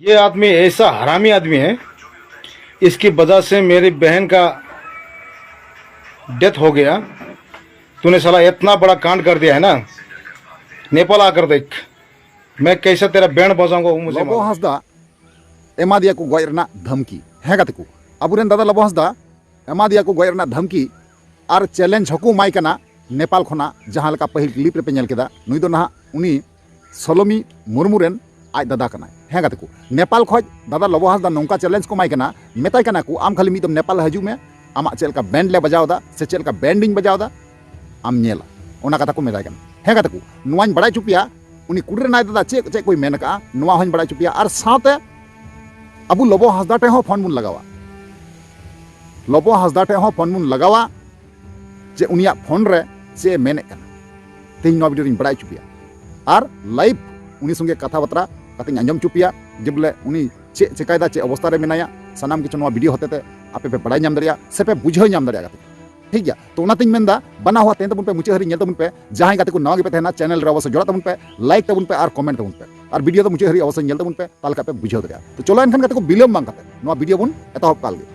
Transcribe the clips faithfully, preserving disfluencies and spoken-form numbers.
ये आदमी ऐसा हरामी आदमी है, इसकी वजह से मेरी बहन का डेथ हो गया। तूने साला इतना बड़ा कांड कर दिया है ना, नेपाल आकर देख, मैं कैसे तेरा बैंड बजाऊंगा वो मुझे लᱚᱵᱚ मालूम। ᱦᱟᱸᱥᱫᱟ ᱮᱢᱟ ᱫᱮᱭᱟ ᱠᱚ ᱜᱚᱡ ᱨᱮᱱᱟᱜ ᱫᱷᱟᱢᱠᱤ᱾ ᱦᱮᱸ ᱜᱟᱛᱮ ᱠᱚ, ᱟᱵᱚᱨᱮᱱ ᱫᱟᱫᱟ ᱞᱚᱵᱚ ᱦᱟᱸᱥᱫᱟ ᱮᱢᱟ ᱫᱮᱭᱟ ᱠᱚ ᱜᱚᱡ ᱨᱮᱱᱟᱜ ᱫᱷᱟᱢᱠᱤ ᱟᱨ ᱪᱮᱞᱮᱧᱡᱽ ᱦᱚᱸᱠᱚ ᱮᱢᱟᱭ ᱠᱟᱱᱟ ᱱᱮᱯᱟᱞ ᱠᱷᱚᱱᱟᱜ, ᱡᱟᱦᱟᱸ ᱞᱮᱠᱟ ᱯᱟᱹᱦᱤᱞ ᱠᱞᱤᱯ ᱨᱮᱯᱮ ᱧᱮᱞ ᱠᱮᱫᱟ᱾ ᱱᱩᱭ ᱫᱚ ᱱᱟᱦᱟᱜ ᱩᱱᱤ ᱥᱚᱞᱚᱢᱤ ᱢᱩᱨᱢᱩ ᱨᱮᱱ ᱟᱡ ᱫᱟᱫᱟ ᱠᱟᱱᱟᱭ᱾ ᱦᱮᱸ ᱜᱟᱛᱮ ᱠᱚ, ᱱᱮᱯᱟᱞ ᱠᱷᱚᱡ ᱫᱟᱫᱟ ᱞᱚᱵᱚ ᱦᱟᱸᱥᱫᱟ ᱱᱚᱝᱠᱟ ᱪᱮᱞᱮᱧᱡᱽ ᱠᱚ ᱮᱢᱟᱭ ᱠᱟᱱᱟ, ᱢᱮᱛᱟᱭ ᱠᱟᱱᱟ ᱠᱚ, "ᱟᱢ ᱠᱷᱟᱹᱞᱤ ᱢᱤᱫ ᱫᱚᱢ ᱱᱮᱯᱟᱞ ᱦᱤᱡᱩᱜ ᱢᱮ, ᱟᱢᱟᱜ ᱪᱮᱫ ᱞᱮᱠᱟ ᱵᱮᱱᱰ ᱞᱮ ᱵᱟᱡᱟᱣ ᱮᱫᱟ ᱥᱮ ᱪᱮᱫ ᱞᱮᱠᱟ ᱵᱮᱱᱰ ᱤᱧ ᱵᱟᱡᱟᱣ ᱮᱫᱟ, ᱟᱢ ᱧᱮᱞᱟ", ᱚᱱᱟ ᱠᱟᱛᱷᱟ ᱠᱚ ᱢᱮᱛᱟᱭ ᱠᱟᱱᱟ᱾ ᱦᱮᱸ ᱜᱟᱛᱮ ᱠᱚ, ᱱᱚᱣᱟᱧ ᱵᱟᱲᱟᱭ ᱦᱚᱪᱚ ᱯᱮᱭᱟ, ᱩᱱᱤ ᱠᱩᱲᱤ ᱨᱮᱱ ᱟᱡ ᱫᱟᱫᱟ ᱪᱮᱫ ᱪᱮᱫ ᱠᱚᱭ ᱢᱮᱱ ᱟᱠᱟᱜᱼᱟ, ᱱᱚᱣᱟ ᱦᱚᱸᱧ ᱵᱟᱲᱟᱭ ᱦᱚᱪᱚ ᱯᱮᱭᱟ᱾ ᱟᱨ ᱥᱟᱶᱛᱮ ᱟᱵᱚ ᱞᱚᱵᱚ ᱦᱟᱸᱥᱫᱟ ᱴᱷᱮᱱ ᱦᱚᱸ ᱯᱷᱳᱱ ᱵᱚᱱ ᱞᱟᱜᱟᱣᱟ, ᱞᱚᱵᱚ ᱦᱟᱸᱥᱫᱟ ᱴᱷᱮᱱ ᱦᱚᱸ ᱯᱷᱳᱱ ᱵᱚᱱ ᱞᱟᱜᱟᱣᱟ, ᱡᱮ ᱩᱱᱤᱭᱟᱜ ᱯᱷᱳᱱ ᱨᱮ ᱪᱮᱫ ᱮ ᱢᱮᱱᱮᱫ ᱠᱟᱱᱟ᱾ ᱛᱮᱦᱮᱧ ᱱᱚᱣᱟ ᱵᱷᱤᱰᱤᱭᱳ ᱨᱤᱧ ᱵᱟᱲᱟᱭ ᱦᱚᱪᱚ ᱯᱮᱭᱟ ᱟᱨ ᱞᱟᱭᱤᱵᱷ ᱩᱱᱤ ᱥᱚᱸᱜᱮ ᱠᱟᱛᱷᱟ ᱵᱟᱛᱨᱟ ᱠᱟᱛᱮᱧ ᱟᱸᱡᱚᱢ ᱦᱚᱪᱚ ᱯᱮᱭᱟ, ᱡᱮ ᱵᱚᱞᱮ ᱩᱱᱤ ᱪᱮᱫ ᱪᱮᱠᱟᱭᱮᱫᱟ, ᱪᱮᱫ ᱚᱵᱚᱥᱛᱟ ᱨᱮ ᱢᱮᱱᱟᱭᱟ, ᱥᱟᱱᱟᱢ ᱠᱤᱪᱷᱩ ᱱᱚᱣᱟ ᱵᱷᱤᱰᱤᱭᱳ ᱦᱚᱛᱮᱛᱮ ᱟᱯᱮ ᱯᱮ ᱵᱟᱲᱟᱭ ᱧᱟᱢ ᱫᱟᱲᱮᱭᱟᱜᱼᱟ ᱥᱮ ᱯᱮ ᱵᱩᱡᱷᱟᱹᱣ ᱧᱟᱢ ᱫᱟᱲᱮᱭᱟᱜᱼᱟ ᱜᱟᱛᱮ᱾ ᱴᱷᱤᱠ ᱜᱮᱭᱟ, ᱛᱚ ᱚᱱᱟᱛᱤᱧ ᱢᱮᱱᱫᱟ, ᱵᱟᱱᱟ ᱦᱚᱲ ᱛᱮᱦᱮᱧ ᱛᱟᱵᱚᱱ ᱯᱮ, ᱢᱩᱪᱟᱹᱫ ᱦᱟᱹᱨᱤᱡ ᱧᱮᱞ ᱛᱟᱵᱚᱱ ᱯᱮ᱾ ᱡᱟᱦᱟᱸᱭ ᱜᱟᱛᱮ ᱠᱚ ᱱᱟᱣᱟ ᱜᱮᱯᱮ ᱛᱟᱦᱮᱱᱟ, ᱪᱮᱱᱮᱞ ᱨᱮ ᱚᱵᱚᱥᱥᱳᱭ ᱡᱚᱲᱟᱜ ᱛᱟᱵᱚᱱ ᱯᱮ, ᱞᱟᱭᱤᱠ ᱛᱟᱵᱚᱱ ᱯᱮ ᱟᱨ ᱠᱚᱢᱮᱱᱴ ᱛᱟᱵᱚᱱ ᱯᱮ, ᱟᱨ ᱵᱷᱤᱰᱤᱭᱳ ᱫᱚ ᱢᱩᱪᱟᱹᱫ ᱦᱟᱹᱨᱤᱡ ᱚᱵᱚᱥᱥᱳᱭ ᱧᱮᱞ ᱛᱟᱵᱚᱱ ᱯᱮ, ᱛᱟᱦᱚᱞᱮ ᱠᱷᱟᱡ ᱯᱮ ᱵᱩᱡᱷᱟᱹᱣ ᱫᱟᱲᱮᱭᱟᱜᱼᱟ᱾ ᱛᱚ ᱪᱚᱞᱚ ᱮᱱᱠᱷᱟᱱ ᱜᱟᱛᱮ ᱠᱚ, ᱵᱤᱞᱚᱢ ᱵᱟᱝ ᱠᱟᱛᱮ ᱱᱚᱣᱟ ᱵᱷᱤᱰᱤᱭᱳ ᱵᱚᱱ ᱮᱛᱚᱦᱚᱵ ᱠᱟᱜ ᱞᱮᱜᱮ᱾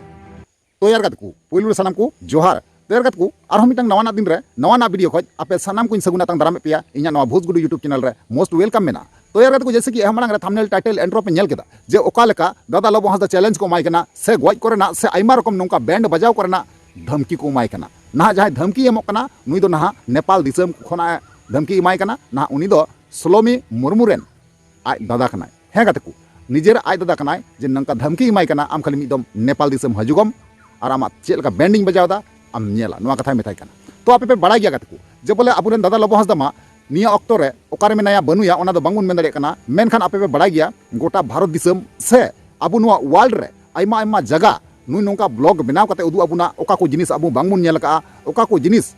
ᱛᱚ ᱭᱟᱨ ᱜᱟᱛᱮ ᱠᱚ, ᱯᱩᱭᱞᱩ ᱨᱮ ᱥᱟᱱᱟᱢ ᱠᱚ ᱡᱚᱦᱟᱨ᱾ ᱛᱚ ᱭᱟᱨ ᱜᱟᱛᱮ ᱠᱚ, ᱟᱨᱦᱚᱸ ᱢᱤᱫᱴᱟᱝ ᱱᱟᱣᱟᱱᱟᱜ ᱫᱤᱱ ᱨᱮ ᱱᱟᱣᱟᱱᱟᱜ ᱵᱷᱤᱰᱤᱭᱳ ᱠᱷᱚᱡ ᱟᱯᱮ ᱥᱟᱱᱟᱢ ᱠᱚᱧ ᱥᱟᱹᱜᱩᱱ ᱟᱛᱟᱝ ᱫᱟᱨᱟᱢᱮᱫ ᱯᱮᱭᱟ ᱤᱧᱟᱹᱜ ᱱᱚᱣᱟ ᱵᱷᱳᱡᱽᱜᱩᱰᱩ YouTube ᱪᱮᱱᱮᱞ ᱨᱮ most welcome ᱢᱮᱱᱟᱜᱼᱟ᱾ ᱛᱚ ᱭᱟᱨ ᱜᱟᱛᱮ ᱠᱚ, ᱡᱮᱭᱥᱮ ᱠᱤ ᱮᱦᱚᱵ ᱢᱟᱲᱟᱝ ᱨᱮ ᱛᱷᱟᱢᱵᱱᱮᱞ, ᱴᱟᱭᱴᱮᱞ, ᱤᱱᱴᱨᱳ ᱯᱮ ᱧᱮᱞ ᱠᱮᱫᱟ ᱡᱮ ᱚᱠᱟ ᱞᱮᱠᱟ ᱫᱟᱫᱟ ᱞᱚᱵᱚ ᱦᱟᱸᱥᱫᱟ ᱪᱮᱞᱮᱧᱡᱽ ᱠᱚ ᱮᱢᱟᱭ ᱠᱟᱱᱟ ᱥᱮ ᱜᱚᱡ ᱠᱚᱨᱮᱱᱟᱜ ᱥᱮ ᱟᱭᱢᱟ ᱨᱚᱠᱚᱢ ᱱᱚᱝᱠᱟ ᱵᱮᱱᱰ ᱵᱟᱡᱟᱣ ᱠᱚᱨᱮᱱᱟᱜ ᱫᱷᱟᱢᱠᱤ ᱠᱚ ᱮᱢᱟᱭ ᱠᱟᱱᱟ᱾ ᱱᱟᱦᱟᱜ ᱡᱟᱦᱟᱸᱭ ᱫᱷᱟᱢᱠᱤ ᱮᱢᱚᱜ ᱠᱟᱱᱟ, ᱱᱩᱭ ᱫᱚ ᱱᱟᱦᱟᱜ ᱱᱮᱯᱟᱞ ᱫᱤᱥᱚᱢ ᱠᱷᱚᱱᱟᱜ ᱮ ᱫᱷᱟᱢᱠᱤ ᱮᱢᱟᱭ ᱠᱟᱱᱟ᱾ ᱱᱟᱦᱟᱜ ᱩᱱᱤ ᱫᱚ ᱥᱳᱞᱳᱢᱤ ᱢᱩᱨᱢᱩ ᱨᱮᱱ ᱟᱡ ᱫᱟᱫᱟ ᱠᱟᱱᱟᱭ᱾ ᱦᱮᱸ ᱜᱟᱛᱮ ᱠᱚ, ᱱᱤᱡᱮᱨ ᱟᱡ ᱫᱟᱫᱟ ᱠᱟᱱᱟᱭ ᱡᱮ ᱱᱚᱝᱠᱟ ᱫᱷᱟᱢᱠᱤ ᱮᱢᱟᱭ ᱠᱟᱱᱟ, "ᱟᱢ ᱠᱷᱟᱹᱞᱤ ᱢᱤᱫ ᱫᱚᱢ ᱱᱮᱯᱟᱞ ᱫᱤᱥᱚᱢ ᱦᱤᱡᱩᱜᱚᱢ ᱟᱨ ᱟᱢᱟᱜ ᱪᱮᱫ ᱞᱮᱠᱟ ᱵᱮᱱᱰ ᱤᱧ ᱵᱟᱡᱟᱣ ᱮᱫᱟ, ᱟᱢ ᱧᱮᱞᱟ", ᱱᱚᱣᱟ ᱠᱟᱛᱷᱟᱭ ᱢᱮᱛᱟᱭ ᱠᱟᱱᱟ᱾ ᱛᱚ ᱟᱯᱮ ᱯᱮ ᱵᱟᱲᱟᱭ ᱜᱮᱭᱟ ᱜᱟᱛᱮ ᱠᱚ, ᱡᱮ ᱵᱚᱞᱮ ᱟᱵᱚᱨᱮᱱ ᱫᱟᱫᱟ ᱞᱚᱵᱚ ᱦᱟᱸᱥᱫᱟ ᱢᱟ ᱱᱤᱭᱟᱹ ᱚᱠᱛᱚ ᱨᱮ ᱚᱠᱟᱨᱮ ᱢᱮᱱᱟᱭᱟ ᱵᱟᱹᱱᱩᱭᱟ, ᱚᱱᱟ ᱫᱚ ᱵᱟᱝᱵᱚᱱ ᱢᱮᱱ ᱫᱟᱲᱮᱭᱟᱜ ᱠᱟᱱᱟ᱾ ᱢᱮᱱᱠᱷᱟᱱ ᱟᱯᱮ ᱯᱮ ᱵᱟᱲᱟᱭ ᱜᱮᱭᱟ, ᱜᱚᱴᱟ ᱵᱷᱟᱨᱚᱛ ᱫᱤᱥᱚᱢ ᱥᱮ ᱟᱵᱚ ᱱᱚᱣᱟ ᱣᱟᱨᱞᱰ ᱨᱮ ᱟᱭᱢᱟ ᱟᱭᱢᱟ ᱡᱟᱭᱜᱟ ᱱᱩᱭ ᱱᱚᱝᱠᱟ ᱵᱞᱚᱜ ᱵᱮᱱᱟᱣ ᱠᱟᱛᱮ ᱩᱫᱩᱜ ᱟᱵᱚᱱᱟ, ᱚᱠᱟ ᱠᱚ ᱡᱤᱱᱤᱥ ᱟᱵᱚ ᱵᱟᱝᱵᱚᱱ ᱧᱮᱞ ᱟᱠᱟᱫᱼᱟ, ᱚᱠᱟ ᱠᱚ ᱡᱤᱱᱤᱥ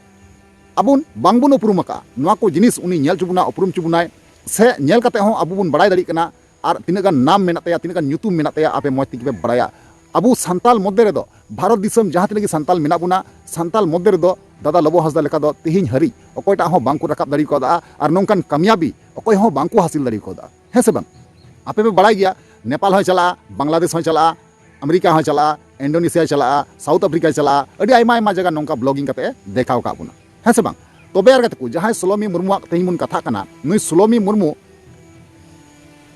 ᱟᱵᱚ ᱵᱟᱝᱵᱚᱱ ᱩᱯᱨᱩᱢ ᱟᱠᱟᱫᱼᱟ, ᱱᱚᱣᱟ ᱠᱚ ᱡᱤᱱᱤᱥ ᱩᱱᱤ ᱧᱮᱞ ᱦᱚᱪᱚ ᱵᱚᱱᱟ, ᱩᱯᱨᱩᱢ ᱦᱚᱪᱚ ᱵᱚᱱᱟᱭ, ᱥᱮ ᱧᱮᱞ ᱠᱟᱛᱮ ᱦᱚᱸ ᱟᱵᱚ ᱵᱚᱱ ᱵᱟᱲᱟᱭ ᱫᱟᱲᱮᱭᱟᱜ ᱠᱟᱱᱟ᱾ ᱟᱨ ᱛᱤᱱᱟᱹᱜ ᱜᱟᱱ ᱱᱟᱢ ᱢᱮᱱᱟᱜ ᱛᱟᱭᱟ, ᱛᱤᱱᱟᱹᱜ ᱜᱟᱱ ᱧᱩᱛᱩᱢ ᱢᱮᱱᱟᱜ ᱛᱟᱭᱟ, ᱟᱯᱮ ᱢᱚᱡᱽ ᱛᱮᱜᱮ ᱯᱮ ᱵᱟᱲᱟᱭᱟ᱾ ᱟᱵᱚ ᱥᱟᱱᱛᱟᱞ ᱢᱚᱫᱽᱫᱷᱮ ᱨᱮᱫᱚ, ᱵᱷᱟᱨᱚᱛ ᱫᱤᱥᱚᱢ ᱡᱟᱦᱟᱸ ᱛᱤᱱᱟᱹᱜ ᱜᱮ ᱥᱟᱱᱛᱟᱞ ᱢᱮᱱᱟᱜ ᱵᱚᱱᱟ, ᱥᱟᱱᱛᱟᱞ ᱢᱚᱫᱽᱫᱷᱮ ᱨᱮᱫᱚ ᱫᱟᱫᱟ ᱞᱚᱵᱚ ᱦᱟᱸᱥᱫᱟ ᱞᱮᱠᱟ ᱫᱚ ᱛᱮᱦᱮᱧ ᱦᱟᱹᱨᱤᱡ ᱚᱠᱚᱭᱴᱟᱜ ᱦᱚᱸ ᱵᱟᱝᱠᱚ ᱨᱟᱠᱟᱵ ᱫᱟᱲᱮ ᱠᱟᱣᱫᱟ ᱟᱨ ᱱᱚᱝᱠᱟᱱ ᱠᱟᱢᱭᱟᱵᱤ ᱚᱠᱚᱭ ᱦᱚᱸ ᱵᱟᱝᱠᱚ ᱦᱟᱥᱤᱞ ᱫᱟᱲᱮ ᱠᱟᱣᱫᱟ᱾ ᱦᱮᱸ ᱥᱮ ᱵᱟᱝ? ᱟᱯᱮ ᱯᱮ ᱵᱟᱲᱟᱭ ᱜᱮᱭᱟ, ᱱᱮᱯᱟᱞ ᱦᱚᱸᱭ ᱪᱟᱞᱟᱜᱼᱟ, ᱵᱟᱝᱞᱟᱫᱮᱥ ᱦᱚᱸᱭ ᱪᱟᱞᱟᱜᱼᱟ, ᱟᱢᱮᱨᱤᱠᱟ ᱦᱚᱸᱭ ᱪᱟᱞᱟᱜᱼᱟ, ᱤᱱᱰᱳᱱᱮᱥᱤᱭᱟᱭ ᱪᱟᱞᱟᱜᱼᱟ, ᱥᱟᱣᱩᱛᱷ ᱟᱯᱷᱨᱤᱠᱟᱭ ᱪᱟᱞᱟᱜᱼᱟ, ᱟᱹᱰᱤ ᱟᱭᱢᱟ ᱟᱭᱢᱟ ᱡᱟᱭᱜᱟ ᱱᱚᱝᱠᱟ ᱵᱞᱚᱜᱤᱝ ᱠᱟᱛᱮ ᱮ ᱫᱮᱠᱷᱟᱣ ᱟᱠᱟᱫ ᱵᱚᱱᱟ, ᱦᱮᱸ ᱥᱮ ᱵᱟᱝ? ᱛᱚᱵᱮ ᱟᱨ ᱜᱟᱛᱮ ᱠᱚ, ᱡᱟᱦᱟᱸᱭ ᱥᱩᱞᱚᱢᱤ ᱢᱩᱨᱢᱩᱣᱟᱜ ᱛᱮᱦᱮᱧ ᱵᱚᱱ ᱠᱟᱛᱷᱟᱜ ᱠᱟᱱᱟ, ᱱᱩᱭ ᱥᱩᱞᱚᱢᱤ ᱢᱩᱨᱢᱩ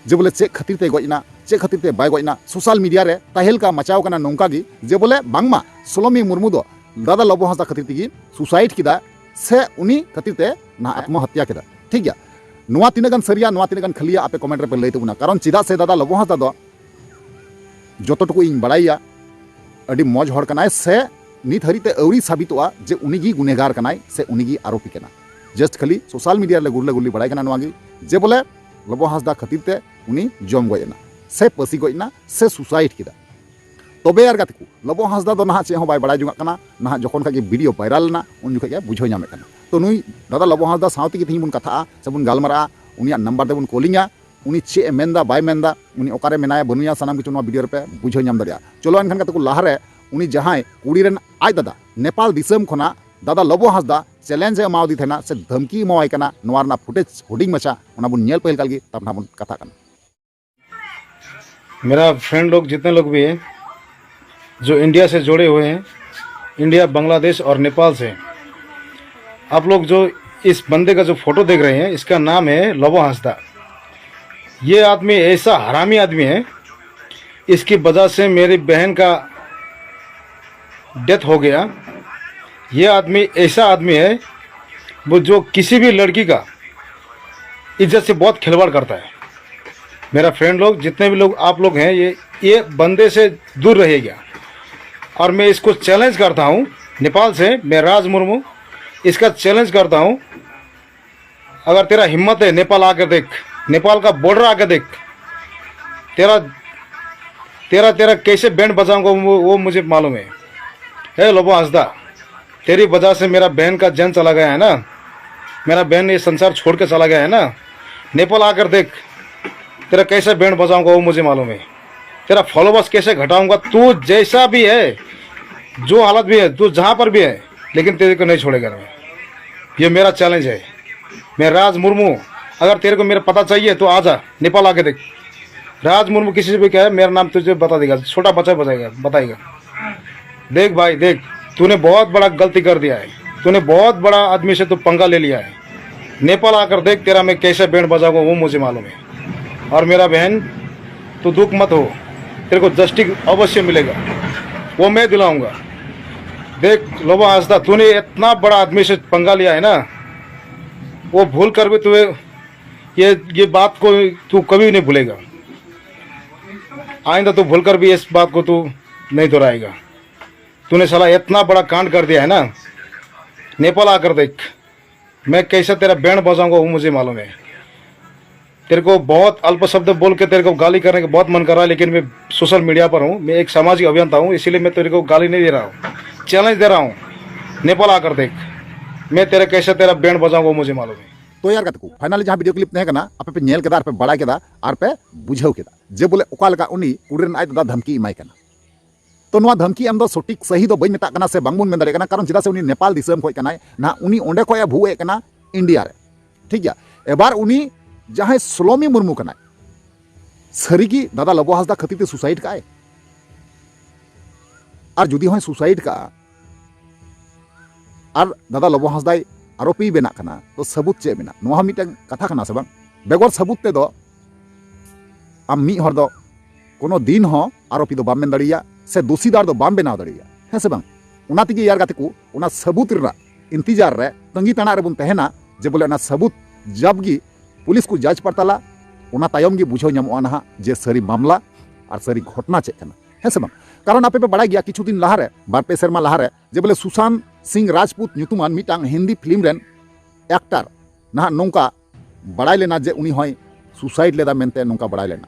ᱡᱮ ᱵᱚᱞᱮ ᱪᱮᱫ ᱠᱷᱟᱹᱛᱤᱨ ᱛᱮᱭ ᱜᱚᱡ ᱮᱱᱟ, ᱪᱮᱫ ᱠᱷᱟᱹᱛᱤᱨ ᱛᱮ ᱵᱟᱭ ᱜᱚᱡ ᱮᱱᱟ, ᱥᱳᱥᱟᱞ ᱢᱤᱰᱤᱭᱟ ᱨᱮ ᱛᱟᱦᱮᱞᱠᱟ ᱢᱟᱪᱟᱣ ᱠᱟᱱᱟ ᱱᱚᱝᱠᱟ ᱜᱮ ᱡᱮ ᱵᱚᱞᱮ ᱵᱟᱝᱢᱟ ᱥᱩᱞᱚᱢᱤ ᱢᱩᱨᱢᱩ ᱫᱚ ᱫᱟᱫᱟ ᱞᱚᱵᱚ ᱦᱟᱸᱥᱫᱟ ᱠᱷᱟᱹᱛᱤᱨ ᱛᱮᱜᱮ ᱥᱩᱥᱟᱭᱤᱰ ᱠᱮᱫᱟ ᱥᱮ ᱩᱱᱤ ᱠᱷᱟᱹᱛᱤᱨ ᱛᱮ ᱱᱟᱦᱟᱜ ᱟᱛᱢᱚᱦᱚᱛᱭᱟ ᱠᱮᱫᱟ᱾ ᱴᱷᱤᱠ ᱜᱮᱭᱟ, ᱱᱚᱣᱟ ᱛᱤᱱᱟᱹᱜ ᱜᱟᱱ ᱥᱟᱹᱨᱤᱭᱟ, ᱱᱚᱣᱟ ᱛᱤᱱᱟᱹᱜ ᱜᱟᱱ ᱠᱷᱟᱹᱞᱤᱭᱟ, ᱟᱯᱮ ᱠᱚᱢᱮᱱᱴ ᱨᱮᱯᱮ ᱞᱟᱹᱭ ᱛᱟᱵᱚᱱᱟ᱾ ᱠᱟᱨᱚᱱ ᱪᱮᱫᱟᱜ ᱥᱮ ᱫᱟᱫᱟ ᱞᱚᱵᱚ ᱦᱟᱸᱥᱫᱟ ᱫᱚ ᱡᱚᱛᱚ ᱴᱩᱠᱩ ᱤᱧ ᱵᱟᱲᱟᱭᱟ, ᱟᱹᱰᱤ ᱢᱚᱡᱽ ᱦᱚᱲ ᱠᱟᱱᱟᱭ ᱥᱮ ᱱᱤᱛ ᱦᱟᱹᱨᱤᱡ ᱛᱮ ᱟᱹᱣᱨᱤ ᱥᱟᱵᱤᱛᱚᱜᱼᱟ ᱡᱮ ᱩᱱᱤ ᱜᱮ ᱜᱩᱱᱮᱜᱟᱨ ᱠᱟᱱᱟᱭ ᱥᱮ ᱩᱱᱤ ᱜᱮ ᱟᱨᱳᱯᱤ ᱠᱟᱱᱟ᱾ ᱡᱟᱥᱴ ᱠᱷᱟᱹᱞᱤ ᱥᱳᱥᱟᱞ ᱢᱤᱰᱤᱭᱟ ᱨᱮ ᱜᱩᱨᱞᱟᱹ ᱜᱩᱨᱞᱤ ᱵᱟᱲᱟᱭ ᱠᱟᱱᱟ ᱱᱚᱣᱟ ᱜᱮ ᱡᱮ ᱵᱚᱞᱮ ᱞᱚᱵᱚ ᱦᱟᱸᱥᱫᱟ ᱠᱷᱟᱹᱛᱤᱨ ᱛᱮ ᱩᱱᱤ ᱡᱚᱢ ᱜᱚᱡ ᱮᱱᱟ ᱥᱮ ᱯᱟᱹᱥᱤ ᱜᱚᱡ ᱮᱱᱟ ᱥᱮ ᱥᱩᱥᱟᱭᱤᱰ ᱠᱮᱫᱟ᱾ ᱛᱚᱵᱮ ᱟᱨ ᱜᱟᱛᱮ ᱠᱚ, ᱞᱚᱵᱚ ᱦᱟᱸᱥᱫᱟ ᱫᱚ ᱱᱟᱦᱟᱜ ᱪᱮᱫ ᱦᱚᱸ ᱵᱟᱭ ᱵᱟᱲᱟᱭ ᱡᱚᱝᱟᱜ ᱠᱟᱱᱟ᱾ ᱱᱟᱦᱟᱜ ᱡᱚᱠᱷᱚᱱ ᱠᱷᱟᱡ ᱜᱮ ᱵᱷᱤᱰᱤᱭᱳ ᱵᱷᱟᱭᱨᱟᱞ ᱮᱱᱟ, ᱩᱱ ᱡᱚᱠᱷᱚᱡ ᱜᱮ ᱵᱩᱡᱷᱟᱹᱣ ᱧᱟᱢᱮᱫ ᱠᱟᱱᱟ᱾ ᱛᱚ ᱱᱩᱭ ᱫᱟᱫᱟ ᱞᱚᱵᱚ ᱦᱟᱸᱥᱫᱟ ᱥᱟᱶ ᱛᱮᱜᱮ ᱛᱮᱦᱮᱧ ᱵᱚᱱ ᱠᱟᱛᱷᱟᱜᱼᱟ ᱥᱮ ᱵᱚᱱ ᱜᱟᱞᱢᱟᱨᱟᱜᱼᱟ, ᱩᱱᱤᱭᱟᱜ ᱱᱟᱢᱵᱟᱨ ᱛᱮᱵᱚᱱ ᱠᱚᱞᱤᱧᱟ, ᱩᱱᱤ ᱪᱮᱫ ᱮ ᱢᱮᱱᱫᱟ ᱵᱟᱭ ᱢᱮᱱᱫᱟ, ᱩᱱᱤ ᱚᱠᱟᱨᱮ ᱢᱮᱱᱟᱭᱟ ᱵᱟᱹᱱᱩᱭᱟ, ᱥᱟᱱᱟᱢ ᱠᱤᱪᱷᱩ ᱱᱚᱣᱟ ᱵᱷᱤᱰᱤᱭᱳ ᱨᱮᱯᱮ ᱵᱩᱡᱷᱟᱹᱣ ᱧᱟᱢ ᱫᱟᱲᱮᱭᱟᱜᱼᱟ᱾ ᱪᱚᱞᱚ ᱮᱱᱠᱷᱟᱱ ᱜᱟᱛᱮ ᱠᱚ, ᱞᱟᱦᱟᱨᱮ ᱩᱱᱤ ᱡᱟᱦᱟᱸᱭ ᱠᱩᱲᱤ ᱨᱮᱱ ᱟᱡ ᱫᱟᱫᱟ ᱱᱮᱯᱟᱞ ᱫᱤᱥᱚᱢ ᱠᱷᱚᱱᱟᱜ ᱫᱟᱫᱟ ᱞᱚᱵᱚ ᱦᱟᱸᱥᱫᱟ ᱪᱮᱞᱮᱧᱡᱽ ᱮ ᱮᱢᱟᱣᱟᱫᱮ ᱛᱟᱦᱮᱱᱟ ᱥᱮ ᱫᱷᱟᱢᱠᱤ ᱮᱢᱟᱣᱟᱭ ᱠᱟᱱᱟ, ᱱᱚᱣᱟ ᱨᱮᱱᱟᱜ ᱯᱷᱩᱴᱮᱡᱽ ᱦᱩᱰᱤᱧ ᱢᱟᱪᱷᱟ ᱚᱱᱟ ᱵᱚᱱ ᱧᱮᱞ ᱯᱟᱹᱦᱤᱞ ᱠᱟᱞ ᱜᱮ, ᱛᱟᱨᱯᱚᱨ ᱱᱟᱦᱟᱜ ᱵᱚᱱ ᱠᱟᱛᱷᱟᱜ ᱠᱟᱱᱟ᱾ मेरा फ्रेंड लोग जितने लोग भी हैं, जो इंडिया से जुड़े हुए हैं, इंडिया, बांग्लादेश और नेपाल से, आप लोग जो इस बंदे का जो फोटो देख रहे हैं, इसका नाम है लोबो हंसदा। ये आदमी ऐसा हरामी आदमी है, इसकी वजह से मेरी बहन का डेथ हो गया। ये आदमी ऐसा आदमी है, वो जो किसी भी लड़की का इज्जत से बहुत खिलवाड़ करता है। मेरा फ्रेंड लोग, जितने भी लोग आप लोग हैं, ये ये बंदे से दूर रहेगा। और मैं इसको चैलेंज करता हूँ, नेपाल से मैं राज मुर्मू इसका चैलेंज करता हूँ। अगर तेरा हिम्मत है, नेपाल आकर देख, नेपाल का बॉर्डर आकर देख। तेरा तेरा तेरा कैसे बैंड बजाऊंगा, वो, वो मुझे मालूम है। हे लोबो हंसदा, तेरी वजह से मेरा बहन का जान चला गया है ना, मेरा बहन ये संसार छोड़ के चला गया है ना। नेपाल आकर देख, तेरा कैसे बैंड बजाऊंगा वो मुझे मालूम है। तेरा फॉलोअर्स कैसे घटाऊंगा, तू जैसा भी है, जो हालत भी है, तू जहाँ पर भी है, लेकिन तेरे को नहीं छोड़ेगा मैं। ये मेरा चैलेंज है। मैं राज मुर्मू, अगर तेरे को मेरा पता चाहिए तो आजा, नेपाल आके देख। राज मुर्मू किसी से भी कहे, मेरा नाम तुझे बता देगा, छोटा बच्चा बताएगा बताएगा। देख भाई देख, तूने बहुत बड़ा गलती कर दिया है। तूने बहुत बड़ा आदमी से तू पंगा ले लिया है। नेपाल आकर देख, तेरा मैं कैसे बैंड बजाऊंगा वो मुझे मालूम है। और मेरा बहन, तू दुख मत हो, तेरे को जस्टिस अवश्य मिलेगा, वो मैं दिलाऊंगा। देख लोबो हंसदा, तूने इतना बड़ा आदमी से पंगा लिया है ना, वो भूल कर भी तुझे ये ये बात को तू कभी नहीं भूलेगा। आइंदा तू भूलकर भी इस बात को तू नहीं दोहराएगा। तूने साला इतना बड़ा कांड कर दिया है ना, नेपाल आकर देख, मैं कैसे तेरा बैंड बजाऊंगा वो मुझे मालूम है। तेरे को बहुत अल्प शब्द बोल के तेरे को गाली करने का बहुत मन कर रहा है, लेकिन मैं सोशल मीडिया पर हूँ, मैं एक सामाजिक अभियंता हूँ, इसीलिए मैं तेरे को गाली नहीं दे रहा हूँ, चैलेंज दे रहा हूँ। नेपाल आकर देख, मैं तेरे कैसे तेरा बैंड बजाऊंगा वो मुझे मालूम है। तो यार ᱠᱟᱛᱮ ᱠᱚ, finally ᱡᱟᱦᱟᱸ video clip ᱛᱟᱦᱮᱸ ᱠᱟᱱᱟ, ᱟᱯᱮ ᱯᱮ ᱧᱮᱞ ᱠᱮᱫᱟ, ᱟᱨ ᱯᱮ ᱵᱟᱲᱟᱭ ᱠᱮᱫᱟ, ᱟᱨ ᱯᱮ ᱵᱩᱡᱷᱟᱹᱣ ᱠᱮᱫᱟ ᱡᱮ ᱵᱚᱞᱮ ᱚᱠᱟ ᱞᱮᱠᱟ ᱩᱱᱤ ᱠᱩᱲᱤ ᱨᱮᱱ ᱟᱡ ᱫᱟᱫᱟ ᱫᱷᱟᱢᱠᱤ ᱮᱢᱟᱭ ᱠᱟᱱᱟ᱾ ᱛᱚ ᱱᱚᱣᱟ ᱫᱷᱟᱢᱠᱤ ᱮᱢ ᱫᱚ ᱥᱚᱴᱷᱤᱠ ᱥᱟᱹᱦᱤ ᱫᱚ ᱵᱟᱹᱧ ᱢᱮᱛᱟᱜ ᱠᱟᱱᱟ ᱥᱮ ᱵᱟᱝ ᱵᱚᱱ ᱢᱮᱱ ᱫᱟᱲᱮᱭᱟᱜ ᱠᱟᱱᱟ, ᱠᱟᱨᱚᱱ ᱪᱮᱫᱟᱜ ᱥᱮ ᱩᱱᱤ ᱱᱮᱯᱟᱞ ᱫᱤᱥᱚᱢ ᱠᱷᱚᱱ ᱠᱟᱱᱟᱭ, ᱱᱟᱦᱟᱜ ᱩᱱᱤ ᱚᱸᱰᱮ ᱠᱷᱚᱱ ᱮ ᱵᱷᱩ ᱮᱫ ᱠᱟᱱᱟ ᱤᱱᱰᱤᱭᱟ ᱨᱮ᱾ ᱴᱷᱤᱠ ᱜᱮᱭᱟ, ᱮᱵᱟᱨ ᱩᱱᱤ ᱡᱟᱦᱟᱸᱭ ᱥᱳᱞᱳᱢᱤ ᱢᱩᱨᱢᱩ ᱠᱟᱱᱟᱭ, ᱥᱟᱹᱨᱤᱜᱮ ᱫᱟᱫᱟ ᱞᱚᱵᱚ ᱦᱟᱸᱥᱫᱟ ᱠᱷᱟᱹᱛᱤᱨ ᱛᱮ ᱥᱩᱥᱟᱭᱤᱰ ᱠᱟᱜᱼᱟᱭ? ᱟᱨ ᱡᱩᱫᱤ ᱦᱚᱸᱭ ᱥᱩᱥᱟᱭᱤᱰ ᱠᱟᱜᱼᱟ ᱟᱨ ᱫᱟᱫᱟ ᱞᱚᱵᱚ ᱦᱟᱸᱥᱫᱟᱭ ᱟᱨᱳᱯᱤᱭ ᱵᱮᱱᱟᱜ ᱠᱟᱱᱟ, ᱛᱚ ᱥᱟᱹᱵᱩᱛ ᱪᱮᱫ ᱢᱮᱱᱟᱜᱼᱟ? ᱱᱚᱣᱟ ᱦᱚᱸ ᱢᱤᱫᱴᱟᱝ ᱠᱟᱛᱷᱟ ᱠᱟᱱᱟ ᱥᱮ ᱵᱟᱝ? ᱵᱮᱜᱚᱨ ᱥᱟᱹᱵᱩᱛ ᱛᱮᱫᱚ ᱟᱢ ᱢᱤᱫ ᱦᱚᱲ ᱫᱚ ᱠᱳᱱᱳ ᱫᱤᱱ ᱦᱚᱸ ᱟᱨᱳᱯᱤ ᱫᱚ ᱵᱟᱢ ᱢᱮᱱ ᱫᱟᱲᱮᱭᱟᱜᱼᱟ ᱥᱮ ᱫᱳᱥᱤᱫᱟᱨ ᱫᱚ ᱵᱟᱢ ᱵᱮᱱᱟᱣ ᱫᱟᱲᱮᱭᱟᱜᱼᱟ, ᱦᱮᱸ ᱥᱮ ᱵᱟᱝ? ᱚᱱᱟ ᱛᱮᱜᱮ ᱭᱟᱨ ᱜᱟᱛᱮ ᱠᱚ, ᱚᱱᱟ ᱥᱟᱹᱵᱩᱛ ᱨᱮᱱᱟᱜ ᱤᱱᱛᱤᱡᱟᱨ ᱨᱮ, ᱛᱟᱺᱜᱤ ᱛᱟᱲᱟᱜ ᱨᱮᱵᱚᱱ ᱛᱟᱦᱮᱱᱟ ᱡᱮ ᱵᱚᱞᱮ ᱚᱱᱟ ᱥᱟᱹᱵᱩᱛ ᱡᱟᱵ ᱜᱮ ᱯᱩᱞᱤᱥ ᱠᱚ ᱡᱟᱸᱪ ᱯᱟᱲᱛᱟᱞᱟ, ᱚᱱᱟ ᱛᱟᱭᱚᱢ ᱜᱮ ᱵᱩᱡᱷᱟᱹᱣ ᱧᱟᱢᱚᱜᱼᱟ ᱱᱟᱦᱟᱜ ᱡᱮ ᱥᱟᱹᱨᱤ ᱢᱟᱢᱞᱟ ᱟᱨ ᱥᱟᱹᱨᱤ ᱜᱷᱚᱴᱱᱟ ᱪᱮᱫ ᱠᱟᱱᱟ, ᱦᱮᱸ ᱥᱮ ᱵᱟᱝ? ᱠᱟᱨᱚᱱ ᱟᱯᱮ ᱯᱮ ᱵᱟᱲᱟᱭ ᱜᱮᱭᱟ, ᱠᱤᱪᱷᱩ ᱫᱤᱱ ᱞᱟᱦᱟᱨᱮ, ᱵᱟᱨ ᱯᱮ ᱥᱮᱨᱢᱟ ᱞᱟᱦᱟᱨᱮ, ᱡᱮ ᱵᱚᱞᱮ ᱥᱩᱥᱟᱱᱛ ᱥᱤᱝ ᱨᱟᱡᱽᱯᱩᱛ ᱧᱩᱛᱩᱢᱟᱱ ᱢᱤᱫᱴᱟᱝ ᱦᱤᱱᱫᱤ ᱯᱷᱤᱞᱢ ᱨᱮᱱ ᱮᱠᱴᱟᱨ ᱱᱟᱦᱟᱜ ᱱᱚᱝᱠᱟ ᱵᱟᱲᱟᱭ ᱞᱮᱱᱟ ᱡᱮ ᱩᱱᱤ ᱦᱚᱸᱭ ᱥᱩᱥᱟᱭᱤᱰ ᱞᱮᱫᱟ ᱢᱮᱱᱛᱮ ᱱᱚᱝᱠᱟ ᱵᱟᱲᱟᱭ ᱞᱮᱱᱟ᱾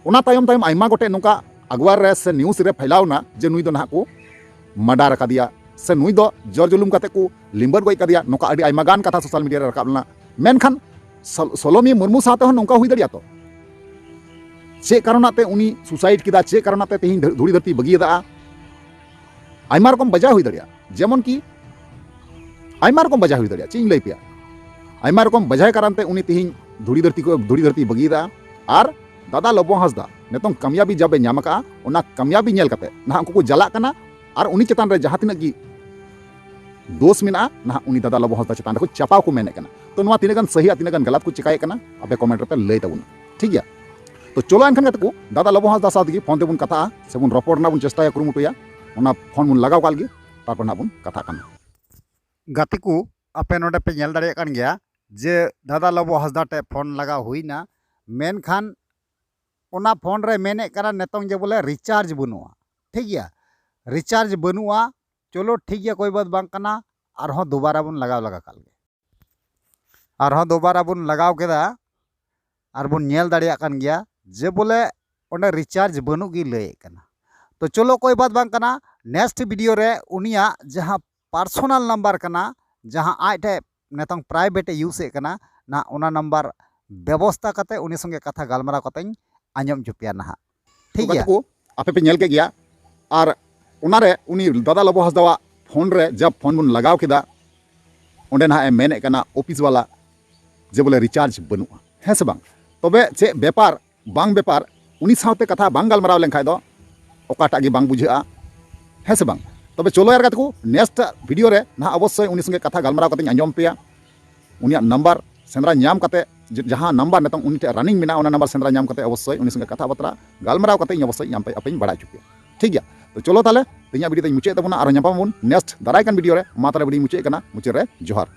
ᱚᱱᱟ ᱛᱟᱭᱚᱢ ᱛᱟᱭᱚᱢ ᱟᱭᱢᱟ ᱜᱚᱴᱮᱡ ᱱᱚᱝᱠᱟ ᱟᱜᱣᱟᱨ ᱨᱮ ᱥᱮ ᱱᱤᱭᱩᱡᱽ ᱨᱮ ᱯᱷᱟᱭᱞᱟᱣ ᱮᱱᱟ ᱡᱮ ᱱᱩᱭ ᱫᱚ ᱱᱟᱦᱟᱜ ᱠᱚ ᱢᱟᱰᱟᱨ ᱟᱠᱟᱫᱮᱭᱟ ᱥᱮ ᱱᱩᱭ ᱫᱚ ᱡᱳᱨ ᱡᱩᱞᱩᱢ ᱠᱟᱛᱮ ᱠᱚ ᱞᱤᱢᱵᱟᱹᱨ ᱜᱚᱡ ᱠᱟᱫᱮᱭᱟ, ᱱᱚᱝᱠᱟ ᱟᱹᱰᱤ ᱟᱭᱢᱟ ᱜᱟᱱ ᱠᱟᱛᱷᱟ ᱥᱳᱥᱟᱞ ᱢᱤᱰᱤᱭᱟ ᱨᱮ ᱨᱟᱠᱟᱵ ᱞᱮᱱᱟ᱾ ᱢᱮᱱᱠᱷᱟᱱ ᱥᱚᱞ-, ᱥᱳᱞᱳᱢᱤ ᱢᱩᱨᱢᱩ ᱥᱟᱶᱛᱮ ᱦᱚᱸ ᱱᱚᱝᱠᱟ ᱦᱩᱭ ᱫᱟᱲᱮᱭᱟᱜᱼᱟ ᱛᱚ? ᱪᱮᱫ ᱠᱟᱨᱚᱱᱟᱜ ᱛᱮ ᱩᱱᱤ ᱥᱩᱥᱟᱭᱤᱰ ᱠᱮᱫᱟ, ᱪᱮᱫ ᱠᱟᱨᱚᱱᱟᱜ ᱛᱮ ᱛᱮᱦᱮᱧ ᱫᱷᱟᱹ-, ᱫᱷᱩᱲᱤ ᱫᱷᱟᱹᱨᱛᱤ ᱵᱟᱹᱜᱤᱭᱟᱫᱟ? ᱟᱭᱢᱟ ᱨᱚᱠᱚᱢ ᱵᱟᱡᱟᱣ ᱦᱩᱭ ᱫᱟᱲᱮᱭᱟᱜᱼᱟ, ᱡᱮᱢᱚᱱ ᱠᱤ ᱟᱭᱢᱟ ᱨᱚᱠᱚᱢ ᱵᱟᱡᱟᱣ ᱦᱩᱭ ᱫᱟᱲᱮᱭᱟᱜᱼᱟ᱾ ᱪᱮᱫ ᱤᱧ ᱞᱟᱹᱭ ᱯᱮᱭᱟ, ᱟᱭᱢᱟ ᱨᱚᱠᱚᱢ ᱵᱟᱡᱟᱣ ᱠᱟᱨᱚᱱ ᱛᱮ ᱩᱱᱤ ᱛᱮᱦᱮᱧ ᱫᱷᱩᱲᱤ ᱫᱷᱟᱹᱨᱛᱤ ᱠᱚ, ᱫᱷᱩᱲᱤ ᱫᱷᱟᱹᱨᱛᱤ ᱵᱟᱹᱜᱤᱭᱮᱫᱟ᱾ ᱟᱨ ᱫᱟᱫᱟ ᱞᱚᱵᱚ ᱦᱟᱸᱥᱫᱟ ᱱᱤᱛᱚᱝ ᱠᱟᱢᱭᱟᱵᱤ ᱡᱟᱵᱮ ᱧᱟᱢ ᱟᱠᱟᱫᱼᱟ, ᱚᱱᱟ ᱠᱟᱢᱭᱟᱵᱤ ᱧᱮᱞ ᱠᱟᱛᱮ ᱱᱟᱦᱟᱜ ᱩᱱᱠᱩ ᱠᱚ ᱪᱟᱞᱟᱜ ᱠᱟᱱᱟ᱾ ᱟᱨ ᱩᱱᱤ ᱪᱮᱛᱟᱱ ᱨᱮ ᱡᱟᱦᱟᱸ ᱛᱤᱱᱟᱹᱜ ᱜᱮ ᱫᱳᱥ ᱢᱮᱱᱟᱜᱼᱟ, ᱱᱟᱦᱟᱜ ᱩᱱᱤ ᱫᱟᱫᱟ ᱞᱚᱵᱚ ᱦᱟᱸᱥᱫᱟ ᱪᱮᱛᱟᱱ ᱨᱮᱠᱚ ᱪᱟᱯᱟᱣ ᱠᱚ ᱢᱮᱱᱮᱫ ᱠᱟᱱᱟ᱾ ᱛᱚ ᱱᱚᱣᱟ ᱛᱤᱱᱟᱹᱜ ᱜᱟᱱ ᱥᱟᱹᱦᱤᱭᱟ, ᱛᱤᱱᱟᱹᱜ ᱜᱟᱱ ᱜᱟᱞᱟᱛ ᱠᱚ ᱪᱮᱠᱟᱭᱮᱫ ᱠᱟᱱᱟ, ᱟᱯᱮ ᱠᱚᱢᱮᱱᱴ ᱨᱮᱯᱮ ᱞᱟᱹᱭ ᱛᱟᱵᱚᱱᱟ, ᱴᱷᱤᱠ ᱜᱮᱭᱟ? ᱛᱚ ᱪᱚᱞᱚ ᱮᱱᱠᱷᱟᱱ ᱜᱟᱛᱮ ᱠᱚ, ᱫᱟᱫᱟ ᱞᱚᱵᱚ ᱦᱟᱸᱥᱫᱟ ᱥᱟᱶ ᱛᱮᱜᱮ ᱯᱷᱳᱱ ᱛᱮᱵᱚᱱ ᱠᱟᱛᱷᱟᱜᱼᱟ, ᱥᱮᱵᱚᱱ ᱨᱚᱯᱚᱲ ᱨᱮᱱᱟᱜ ᱵᱚᱱ ᱪᱮᱥᱴᱟᱭᱟ, ᱠᱩᱨᱩᱢᱩᱴᱩᱭᱟ᱾ ᱚᱱᱟ ᱯᱷᱳᱱ ᱵᱚᱱ ᱞᱟᱜᱟᱣ ᱠᱟᱜ ᱞᱮᱜᱮ, ᱛᱟᱨᱯᱚᱨ ᱱᱟᱦᱟᱜ ᱵᱚᱱ ᱠᱟᱛᱷᱟᱜ ᱠᱟᱱᱟ᱾ ᱜᱟᱛᱮ ᱠᱚ, ᱟᱯᱮ ᱱᱚᱰᱮ ᱯᱮ ᱧᱮᱞ ᱫᱟᱲᱮᱭᱟᱜ ᱠᱟᱱ ᱜᱮᱭᱟ ᱡᱮ ᱫᱟᱫᱟ ᱞᱚᱵᱚ ᱦᱟᱸᱥᱫᱟ ᱴᱷᱮᱱ ᱯᱷᱳᱱ ᱞᱟᱜᱟᱣ ᱦᱩᱭᱱᱟ, ᱢᱮᱱᱠᱷᱟᱱ ᱚᱱᱟ ᱯᱷᱳᱱ ᱨᱮ ᱢᱮᱱᱮᱫ ᱠᱟᱱᱟ ᱱᱤᱛᱚᱝ ᱡᱮ ᱵᱚᱞᱮ ᱨᱤᱪᱟᱨᱡᱽ ᱵᱟᱹᱱᱩᱜᱼᱟ, ᱴᱷᱤᱠ ᱜᱮᱭᱟ, ᱨᱤᱪᱟᱨᱡᱽ ᱵᱟᱹᱱᱩᱜᱼᱟ᱾ ᱪᱚᱞᱚ ᱴᱷᱤᱠ ᱜᱮᱭᱟ, ᱠᱳᱭ ᱵᱟᱛ ᱵᱟᱝ ᱠᱟᱱᱟ, ᱟᱨᱦᱚᱸ ᱫᱩᱵᱟᱨᱟ ᱵᱚᱱ ᱞᱟᱜᱟᱣ ᱞᱟᱜᱟ ᱠᱟᱜ ᱞᱮᱜᱮ᱾ ᱟᱨᱦᱚᱸ ᱫᱩᱵᱟᱨᱟ ᱵᱚᱱ ᱞᱟᱜᱟᱣ ᱠᱮᱫᱟ, ᱟᱨ ᱵᱚᱱ ᱧᱮᱞ ᱫᱟᱲᱮᱭᱟᱜ ᱠᱟᱱ ᱜᱮᱭᱟ ᱡᱮ ᱵᱚᱞᱮ ᱚᱸᱰᱮ ᱨᱤᱪᱟᱨᱡᱽ ᱵᱟᱹᱱᱩᱜ ᱜᱮ ᱞᱟᱹᱭᱮᱫ ᱠᱟᱱᱟ᱾ ᱛᱚ ᱪᱚᱞᱚ, ᱠᱳᱭ ᱵᱟᱛ ᱵᱟᱝ ᱠᱟᱱᱟ, ᱱᱮᱠᱥᱴ ᱵᱷᱤᱰᱤᱭᱳ ᱨᱮ ᱩᱱᱤᱭᱟᱜ ᱡᱟᱦᱟᱸ ᱯᱟᱨᱥᱚᱱᱟᱞ ᱱᱟᱢᱵᱟᱨ ᱠᱟᱱᱟ, ᱡᱟᱦᱟᱸ ᱟᱡ ᱴᱷᱮᱱ ᱱᱤᱛᱚᱝ ᱯᱨᱟᱭᱵᱷᱮᱴ ᱮ ᱤᱭᱩᱡᱽ ᱮᱫ ᱠᱟᱱᱟ, ᱱᱟ ᱚᱱᱟ ᱱᱟᱢᱵᱟᱨ ᱵᱮᱵᱚᱥᱛᱟ ᱠᱟᱛᱮ ᱩᱱᱤ ᱥᱚᱸᱜᱮ ᱠᱟᱛᱷᱟ ᱜᱟᱞᱢᱟᱨᱟᱣ ᱠᱟᱛᱮᱧ ᱟᱸᱡᱚᱢ ᱦᱚᱪᱚ ᱯᱮᱭᱟ ᱱᱟᱦᱟᱜ, ᱴᱷᱤᱠ ᱜᱟᱛᱮ ᱜᱮᱭᱟ? ᱠᱚ, ᱟᱯᱮ ᱯᱮ ᱧᱮᱞ ᱠᱮᱫ ᱜᱮᱭᱟ᱾ ᱟᱨ ᱚᱱᱟᱨᱮ ᱩᱱᱤ ᱫᱟᱫᱟ ᱞᱚᱵᱚ ᱦᱟᱸᱥᱫᱟᱣᱟᱜ ᱯᱷᱳᱱ ᱨᱮ ᱡᱟᱵ ᱯᱷᱳᱱ ᱵᱚᱱ ᱞᱟᱜᱟᱣ ᱠᱮᱫᱟ, ᱚᱸᱰᱮ ᱱᱟᱦᱟᱜ ᱮ ᱢᱮᱱᱮᱫ ᱠᱟᱱᱟ ᱚᱯᱷᱤᱥ ᱵᱟᱞᱟ ᱡᱮ ᱵᱚᱞᱮ ᱨᱤᱪᱟᱨᱡᱽ ᱵᱟᱹᱱᱩᱜᱼᱟ, ᱦᱮᱸ ᱥᱮ ᱵᱟᱝ? ᱛᱚᱵᱮ ᱪᱮᱫ ᱵᱮᱯᱟᱨ ᱵᱟᱝ ᱵᱮᱯᱟᱨ, ᱩᱱᱤ ᱥᱟᱶᱛᱮ ᱠᱟᱛᱷᱟ ᱵᱟᱝ ᱜᱟᱞᱢᱟᱨᱟᱣ ᱞᱮᱱᱠᱷᱟᱡ ᱫᱚ ᱚᱠᱟᱴᱟᱜ ᱜᱮ ᱵᱟᱝ ᱵᱩᱡᱷᱟᱹᱜᱼᱟ, ᱦᱮᱸ ᱥᱮ ᱵᱟᱝ? ᱛᱚᱵᱮ ᱪᱚᱞᱚ ᱭᱟᱨ ᱜᱟᱛᱮ ᱠᱚ, ᱱᱮᱠᱥᱴ ᱵᱷᱤᱰᱤᱭᱳ ᱨᱮ ᱱᱟᱦᱟᱜ ᱚᱵᱚᱥᱥᱳᱭ ᱩᱱᱤ ᱥᱚᱸᱜᱮ ᱠᱟᱛᱷᱟ ᱜᱟᱞᱢᱟᱨᱟᱣ ᱠᱟᱛᱮᱧ ᱟᱸᱡᱚᱢ ᱯᱮᱭᱟ᱾ ᱩᱱᱤᱭᱟᱜ ᱱᱟᱢᱵᱟᱨ ᱥᱮᱸᱫᱽᱨᱟ ᱧᱟᱢ ᱠᱟᱛᱮ, ᱡᱮ-, ᱡᱟᱦᱟᱸ ᱱᱟᱢᱵᱟᱨ ᱱᱤᱛᱚᱝ ᱩᱱᱤ ᱴᱷᱮᱱ ᱨᱟᱱᱤᱝ ᱢᱮᱱᱟᱜᱼᱟ, ᱚᱱᱟ ᱱᱟᱢᱵᱟᱨ ᱥᱮᱸᱫᱽᱨᱟ ᱧᱟᱢ ᱠᱟᱛᱮ ᱚᱵᱚᱥᱥᱳᱭ ᱩᱱᱤ ᱥᱚᱸᱜᱮ ᱠᱟᱛᱷᱟ ᱵᱟᱛᱨᱟ ᱜᱟᱞᱢᱟᱨᱟᱣ ᱠᱟᱛᱮ ᱤᱧ ᱚᱵᱚᱥᱥᱳᱭ ᱤᱧ ᱟᱯᱮ, ᱟᱯᱮᱧ ᱵᱟᱲᱟᱭ ᱦᱚᱪᱚ ᱯᱮᱭᱟ, ᱴᱷᱤᱠ ᱜᱮᱭᱟ? ᱛᱚ ᱪᱚᱞᱚ ᱛᱟᱦᱞᱮ ᱛᱮᱦᱮᱧᱟᱜ ᱵᱷᱤᱰᱤᱭᱳ ᱫᱚᱧ ᱢᱩᱪᱟᱹᱫ ᱛᱟᱵᱚᱱᱟ, ᱟᱨᱚ ᱧᱟᱯᱟᱢ ᱟᱵᱚᱱ ᱱᱮᱠᱥᱴ ᱫᱟᱨᱟᱭ ᱠᱟᱱ ᱵᱷᱤᱰᱤᱭᱳ ᱨᱮ᱾ ᱢᱟ ᱛᱟᱦᱞᱮ ᱵᱷᱤᱰᱤᱭᱳᱧ ᱢᱩᱪᱟᱹᱫ ᱠᱟᱱᱟ, ᱢᱩᱪᱟᱹᱫ ᱨᱮ ᱡᱚᱦᱟᱨ᱾